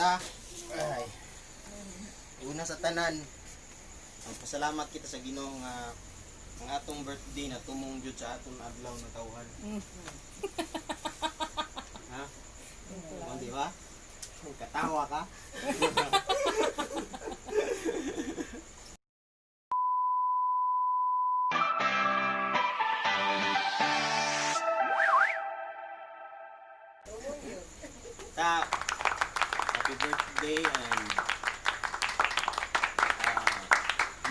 Ta, ay, una sa tanan, magpasalamat kita sa Ginoo nga ang atong birthday na tumong jud sa atong adlaw na tawhan. Ha? Oh, di ba? Katawa ka? Ta, happy birthday and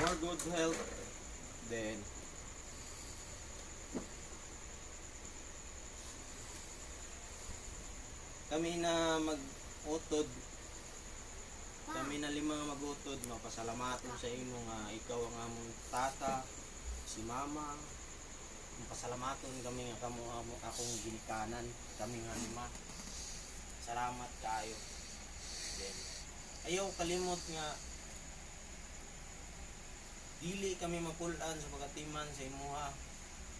more good health, then kami na mag-utod, kami na lima nga mag-utod, mapasalamaton sa imo nga ikaw ang among tata, si mama. Mapasalamaton kami nga kamo akong ginikanan, kami nga lima. Salamat kayo. Then ayaw kalimot nga dili kami mapulan sa pagkatiman sa imuha.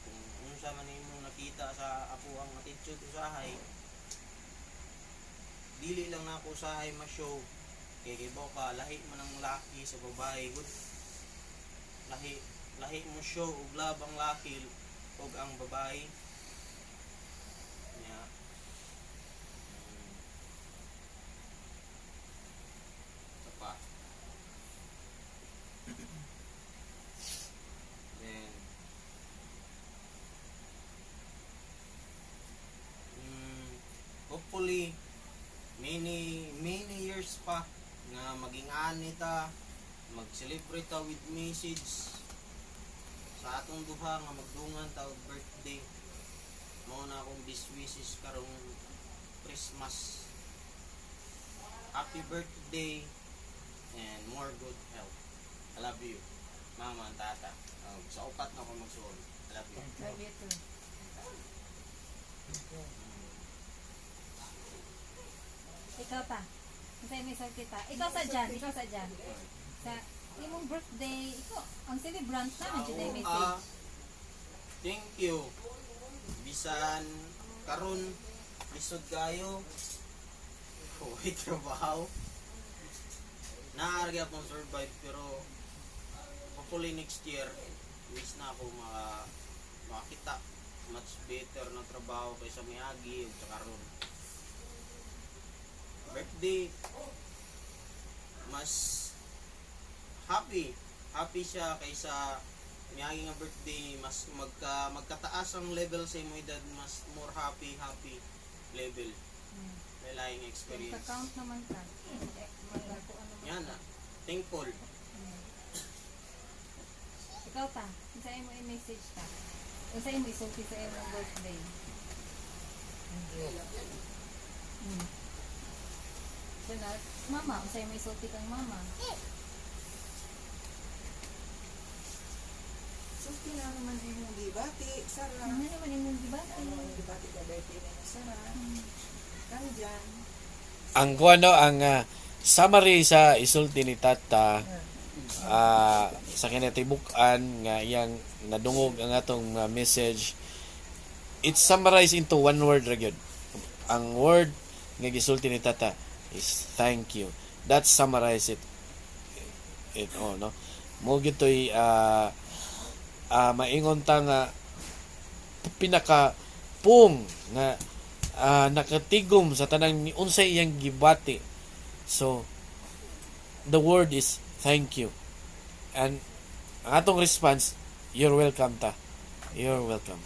Kung unsa man imong nakita sa ako ang attitude usahay, dili lang nako usahay ma-show kay kibaw ka lahi man ang laki sa babae gud. Lahi lahi mo show og love ang laki ug ang babae nya. Ito pa. Then, hopefully, many, many years pa nga maging ani ta, mag-celebrate ta with message sa atong duha nga magdungan ta og birthday. Mao na akong best wishes karong Christmas. Happy birthday and more good health. I love you, Mama and Tata. Sa upat na ako magsuon. I love you. Love you too. Ikaw pa. Kasi may sakit pa. Ikaw sa dyan. Ikaw sa dyan. Sa imong birthday, ikaw, ang celebrant naman dyan ay message. Ah, thank you. Bisan karon lisod kayo. Uy, trabaho. Naa ra pong survive pero hopefully next year wish na ako makita much better na trabaho kaysa miagi ug sa karon. Birthday mas happy happy siya kaysa miagi nga birthday. Mas magkataas ang level sa imong edad, mas more happy happy level. May laing experience. Ka-count naman ka. Eh, magdako ano man. Yan na, thankful. Ikaw ta, unsa imo i-message ta? Unsa imo isulti sa imong birthday? So na, mama, unsa imo isulti kang mama? Sulti na naman imong gibati, Sara. Ano naman imong gibati? Ano imong gibati ka birthday na Sara. Kang dyan. Ang kuano, ang summary sa isulti ni Tata sa kinatibuk-an nga iyang nadungog ang atong message, it's summarized into one word ra gyud. Ang word nga gisulti ni Tata is "thank you". That summarize it it all, no? Mo gyud toy maingon ta nga pinaka pung nga nakatigom sa tanang ni unsay iyang gibati. So the word is "thank you", and ang atong response, "You're welcome" ta. You're welcome.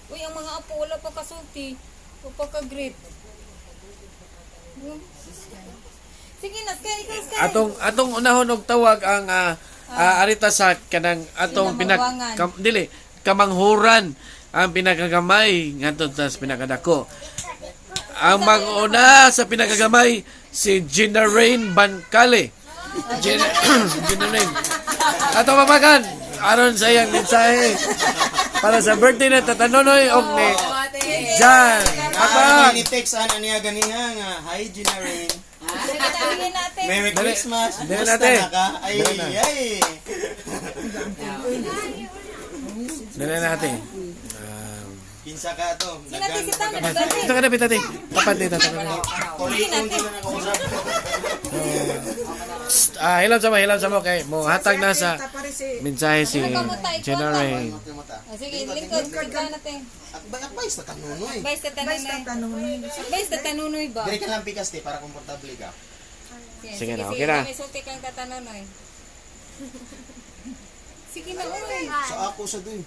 Uy, ang mga apo wala pa kasulti. Wala pa ka-greet. Sige na, Sky, ikaw, Sky. Atong atong unahon og tawag ang arita sa kanang atong Sila pinak magwangan. dili kamanghuran, ang pinakagamay ngadto sa pinakadako. Ang mag-una sa pinakagamay, si Gina Rain Bancale. Gina, Gina Rain. Ato mamakan aron sa iyang mensahe para sa birthday na Tatanonoy og ni Jan. Ah, Apak! ni text ana niya ganina nga, "Hi Gina Rain." Sige na, sige natin. Merry Dali. Christmas. Dali Kumusta natin. na ka? Ay, Dali na. ay. Dali natin. Kinsa ka to? Sige natin si Tama, Ito ka na, pitate. Tapat dito, tapat dito. Kuliton ko na nakausap. Ah, hilam sa mo kay mo hatag na sa Pare si mensahe si January. Mata mata. Oh, sige, lingkod. Lingkod natin. Akbay akbay sa kanunoy. Advice sa Vice tanunoy. tatanong mo. Advice sa tanunoy ba? Diri ka lang pikas te para komportable ka. Sige na, okay na. May sulti kang tatanunoy. Sige na, uy. Sa ako sa dun.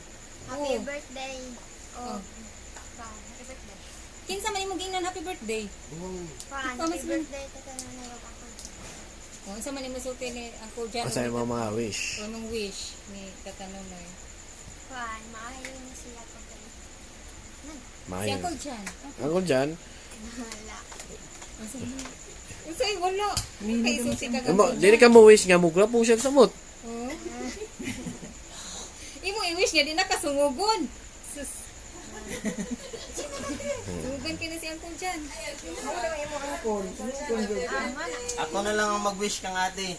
Happy birthday. Oh. Happy birthday. Kinsa man imong gingnan happy birthday? Pan, Ikaw, happy Miss Lynn. birthday tatanong na ako. Oh, unsa man imong sulti ni Uncle John? Asa imong mga wish? Unong wish ni Tatanunoy? Pan, maayo na sila pag Si Maayo. Uncle John. Uncle John, wala. Unsa wala. Kay sulti ka imo dili ka mo wish nga mo po siya samot. Oh. Imo i-wish nga di na kasungugon. Sus. Sungugon kini si Uncle John. Ako lang imo angkol. Angkol yun. Ako na lang ang mag-wish kang ate.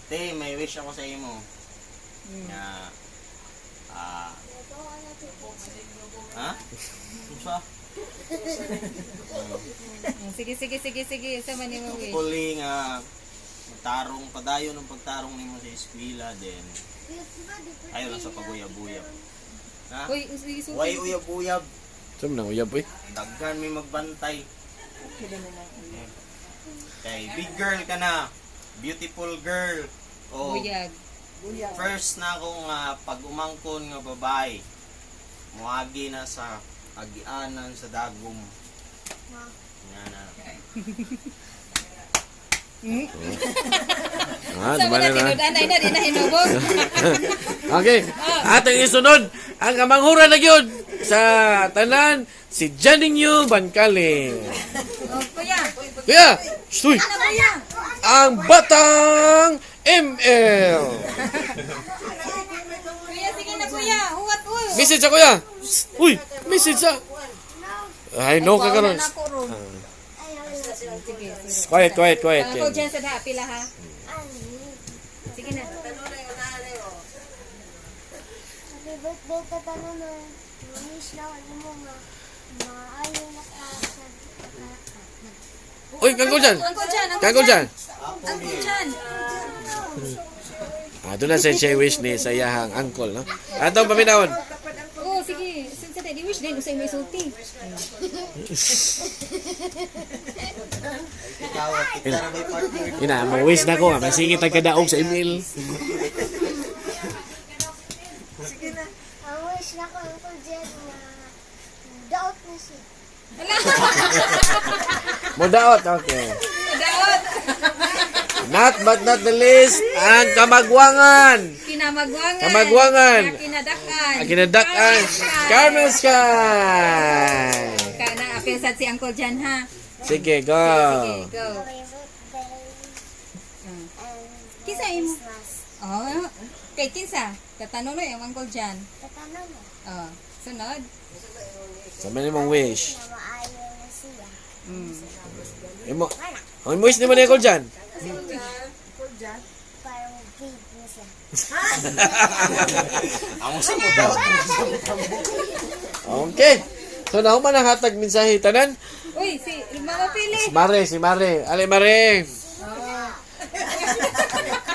Te, may wish ako sa imo. Nga ah. Ha? Unsa? Oh, sige, sige, sige, sige. Unsa man imong wish? Hopefully nga magtarong padayon ang pagtarong nimo sa eskwela then ayo lang sa paguyab-uyab. Ha? Uy, sige, sulti. Way uyab-uyab, Sum nang uyab oy. daghan may magbantay. Okay na lang. Kay big girl ka na, beautiful girl. O Buyag. Buyag. First na akong pag-umangkon nga babae. Muagi na sa agianan sa dagom. Nga na. Ah, Sa duman mga na. tinud-anay na, di na hinubog. Okay. Atong isunod ang kamanghura na gyud sa tanan si Janinho Bancale. Oh, kuya. Kuya, Shh, uy. Ano kuya? Ang Batang ML. Kuya, sige na kuya. Huwat, uy. Message sa kuya. Shh, uy, message sa. Ay, no ka karon. Pauna na ako ron. Ay, wala. Sige, sige. Quiet, quiet, quiet. Ang Uncle John sa daha, pila ha. Sige na. Happy birthday tatanong na. Wish na ako mo nga maayo na ka sa Uy, kangko dyan. Uncle John, Uncle Kangko dyan. Uncle John. Ah, doon na sa siya wish ni sa iyahang uncle, no? Atong paminawon. Oh, sige. Sa di wish din usay may sulti. Ikaw, kita na ba'y partner? Ina, mo wish na ko, nga masingit ang kadaog sa email. Sige na. Ang wish na ko Uncle Jen na daot na siya. Wala. Mudaot, okay. Daot. Not but not the least, ang kamagwangan. Kinamagwangan. Kamagwangan. Nga Kinadakan. Ang kinadak-an, Carmen Sky. Kana apil sad si Uncle John ha. Sige, go. Sige, go. Happy birthday. Mm. And Kinsa imo? Christmas. Oh, kay kinsa? Tatanong yung Uncle John. Tatanong na Oh, sunod. Sa man imong wish. na maayo na siya. Imo. Ang wish nimo ni Uncle John. Angkol dyan. Parang big na siya. Amo sa mo daw. Okay. So nahuman ang hatag mensahe tanan. Uy, si Mama Pili. Si Mare, si Mare. Ale Mare.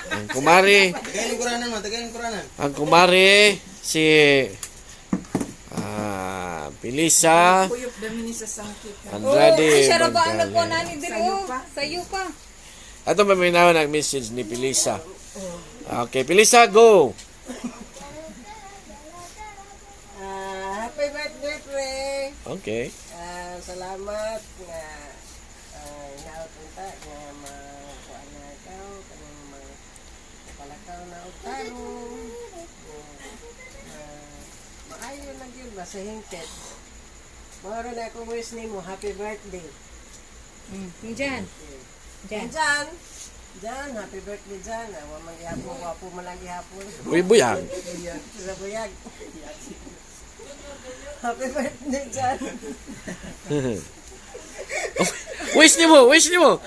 Ang kumare, Tagayin yung kuranan mo, tagayin yung kuranan. ang kumare si Pilisa Kuyop dami ni sa sangkit. Andrade. Oh, ay, siya ra ba ang Bancale. nagkuha nani diri? Sayo Oh, pa. sayo pa. Ato paminaw ang message ni Pilisa. Okay, Pilisa, go. Ah, happy birthday, pre. Okay. Ah, salamat nga naot unta nga makuan na ikaw kanang mga palakaw na og tarong. Ah, maayo na gyud ba sa hingpit. Mao ra na akong wish nimo, happy birthday. Yung Jan. Jan. Jan, Jan, happy birthday Jan. Ah, wa man gihapon, wapo man lang gihapon. Uy, buyag. Buyag sa buyag. Happy birthday, Jan. Wish nimo, wish nimo.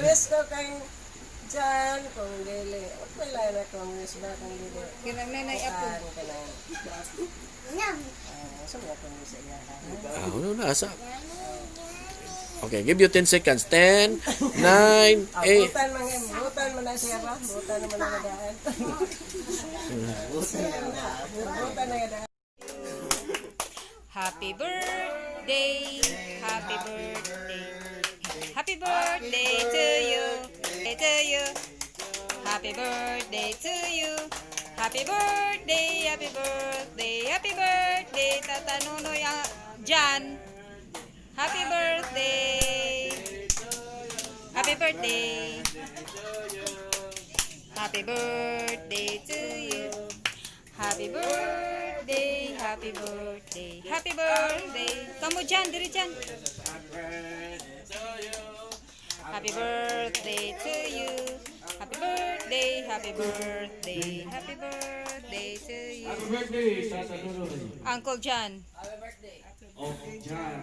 Wish ko kay Jan kung dili. Wala na kung wish na kung dili. Kinang nanay apo. Kuan ka na. Nyam! Ah, sa mga kung wish iya. Ah, ano na asa? Okay, give you 10 seconds. 10, 9, 8. Butan man butan man. na siya ba? Buta naman ang daan. Buta na nga daan. Happy birthday, happy birthday, happy birthday to you, to you. Happy birthday to you. Happy birthday, happy birthday, happy birthday, Tata Nunoy Jan. Happy birthday. Happy birthday. Happy birthday to you. Happy birthday, happy birthday, happy birthday. Kamu dyan, diri dyan. Happy birthday to you. Happy birthday, happy birthday, happy birthday to you. Happy birthday, Tata Nunoy. Uncle John. Oh, John.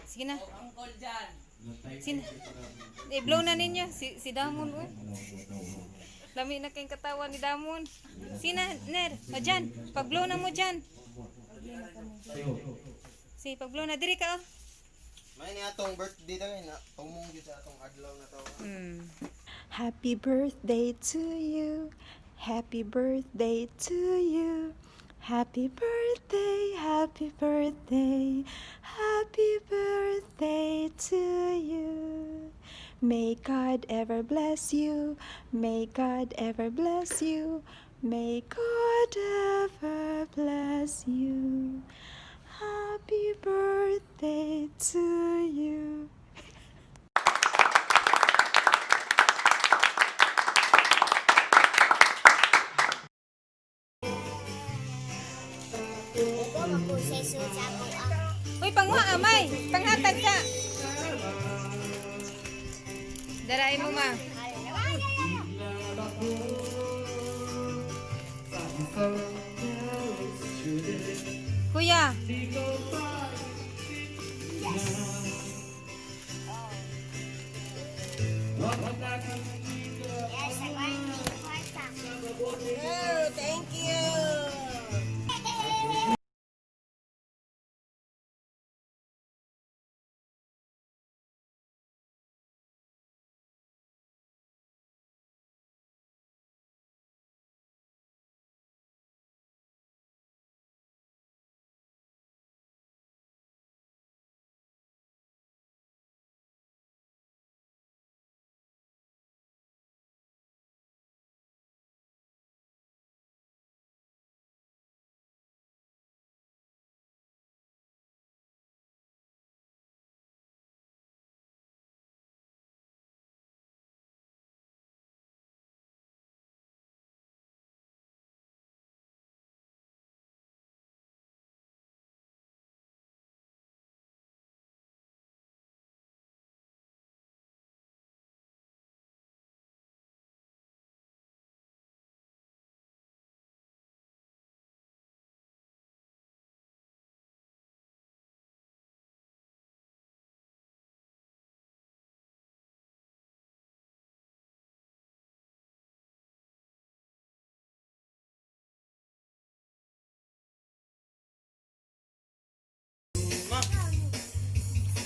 Sige na. Sina. I-blow na ninyo. Si Damon, uy. Lami na kayong katawa ni Damon. Sina, Ner. O, Jan. Pag-blow na mo, Jan. Si, pag-blow na. Diri ka, oh. May ni atong birthday ta na tumong gyud sa atong adlaw na to. Happy birthday to you. Happy birthday to you. Happy birthday, happy birthday, happy birthday to you. May God ever bless you. May God ever bless you. May God ever bless you. Happy birthday to you. Ikaw mapuseso sa akong ah. Uy, pangwa, amay. Panghatag sa. Darain mo, ma. Kuya. Yes, ako ang kwarta. Oh, thank you!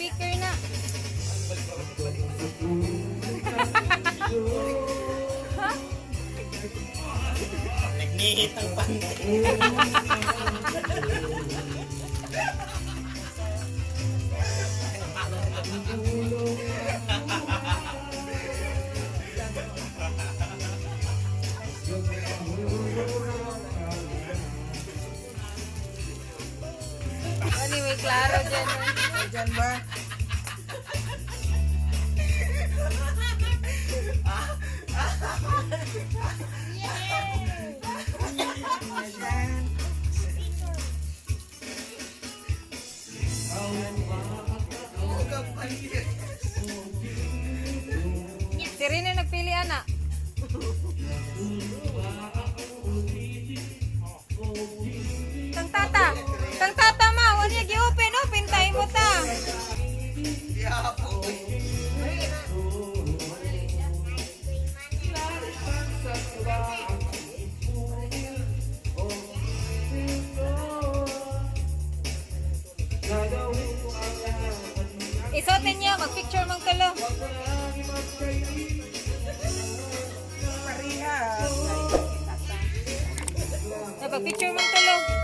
Speaker na. Nagnihit ang panday. Anyway, klaro dyan. Eh. Diyan ba? Si Rene nagpili, ana. Tang tata. Tang tata ma, wala niya gi-open, open tayo mo ta. Isuotin niyo, mag-picture man kalo. Mag-picture mong tulo.